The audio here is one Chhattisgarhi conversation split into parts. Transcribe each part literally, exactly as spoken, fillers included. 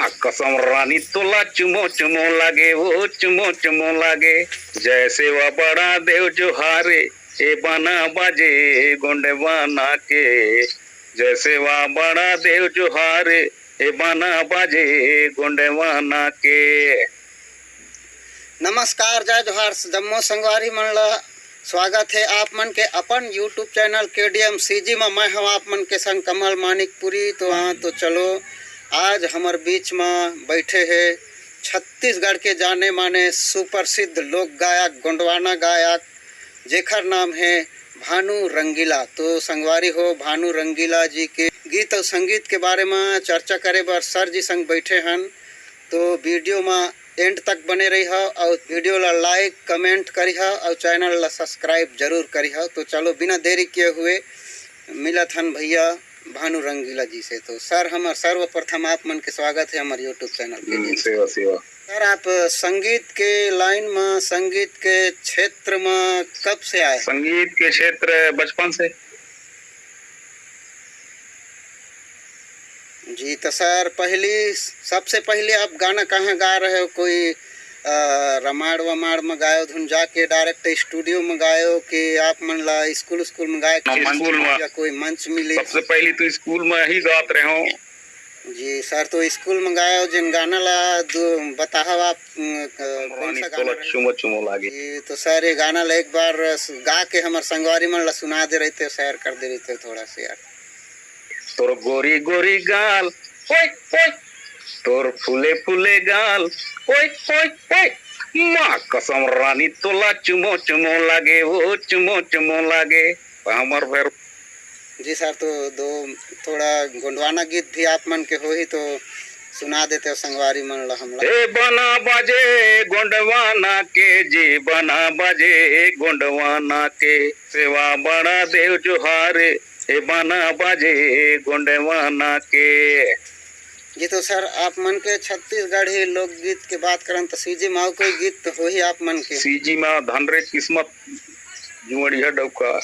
कसम रानी तोला चुमो चुमो लागे, वो चुमो चुमो लागे। जय सेवा बड़ा देव जोहार, ए बाना बाजे गोंडवाना के। जय सेवा बड़ा देव जोहार, ए बाना बाजे गोंडवाना के। नमस्कार, जय जोहार, जम्मो संगवारी मन ला। स्वागत है आप मन के अपन YouTube चैनल के डी एम सी जी में। मैं हूँ आप मन के संग कमल मानिकपुरी। तो हाँ, तो चलो, आज हमर बीच में बैठे हैं छत्तीसगढ़ के जाने माने सुप्रसिद्ध लोक गायक, गोंडवाना गायक, जेखर नाम है भानु रंगीला। तो संगवारी हो, भानु रंगीला जी के गीत और संगीत के बारे में चर्चा करे बर सर जी संग बैठे हन। तो वीडियो में एंड तक बने रही हो और वीडियो ला लाइक, कमेंट करी हो और चैनल ला सब्सक्राइब जरूर करी हो। तो चलो, बिना देरी किए हुए मिलत हन भैया भानु रंगीला जी से। तो सर, हमर सर्वप्रथम आप मन के स्वागत है हमर YouTube चैनल के हम्म, लिए। सेवा, सेवा। सर, आप संगीत के लाइन में, संगीत के क्षेत्र में कब से आए? संगीत के क्षेत्र बचपन से। जी, तो सर, पहली, सबसे पहले आप गाना कहाँ गा रहे हो? कोई, अ, रामायण वामायण में गायो धुन, जाके डायरेक्ट स्टूडियो में गायो कि आप मन ला स्कूल, स्कूल में गाए के स्कूल में। या कोई मंच मिली? सबसे पहली तो स्कूल में ही गात रहे हो। जी सर, तो स्कूल में गायो जिन गाना ला दो, बताहव आप, अ, कौन रानी सा गाना तोला रहे? चुमो चुमो लागे। जी, तो सर, ये गाना ला एक बार गा के हमर संगवारी मन ला सुना दे रहिते, शेयर कर दे रहिते थोड़ा सा यार। तोर गोरी गोरी गाल, ओए, ओए, तोर फूले फूले गाल, ओए, ओए, ओए, माँ कसम रानी तोला चुमो चुमो लागे, वो चुमो चुमो लागे, हमर फेर। जी सर, तो दो थोड़ा गोंडवाना गीत भी आप मन के होही तो सुना देते हो संगवारी मन ला हमला। ए बना बाजे गोंडवाना के, जी बना बाजे गोंडवाना के, सेवा बड़ा देव जोहार, ए बना बाजे गोंडवाना के। जी, तो सर, आप मन के छत्तीसगढ़ी लोकगीत के बात करन, तो सीजी में अउ कोई गीत तो होही आप मन के? सीजी में धन रे किस्मत जुआड़िया डौका।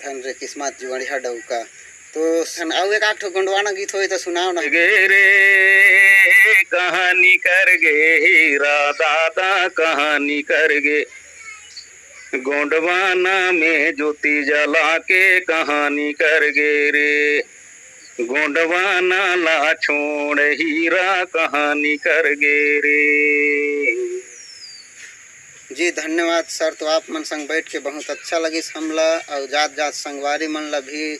धन रे किस्मत जुआड़िया डौका। तो सन, अउ एक आध ठो गोंडवाना गीत होही तो सुनाओ ना। गे रे कहानी कर गे हीरा दादा, कहानी कर गे गोंडवाना में ज्योति जला के, कहानी कर गे रे गोंडवाना ला छोड़ हीरा, कहानी कर गे रे। जी धन्यवाद सर, तो आप मन संग बैठ के बहुत अच्छा लगिस हमला, और जात जात संगवारी मन ला भी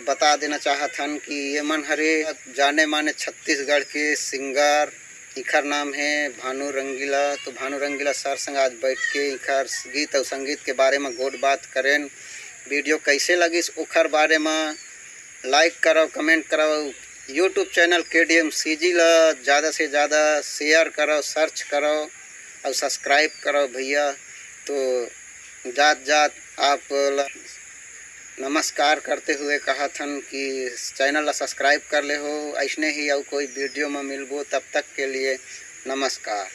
बता देना चाहत हन कि ये मन हरे जाने माने छत्तीसगढ़ के सिंगर। इखर नाम है भानु रंगीला। तो भानु रंगीला सर संग आज बैठ के इखर गीत और संगीत के बारे में गोठ बात करेन। वीडियो कैसे लगिस ओखर बारे में लाइक करव, कमेंट करव, YouTube चैनल के डी एम सी जी ला ज़्यादा से ज़्यादा शेयर करव, सर्च करव और सब्सक्राइब करव भैया। तो जात जात आप ला नमस्कार करते हुए कहत हन कि चैनल ला सब्सक्राइब कर ले हो, ऐसने ही अउ कोई वीडियो में मिलबो, तब तक के लिए नमस्कार।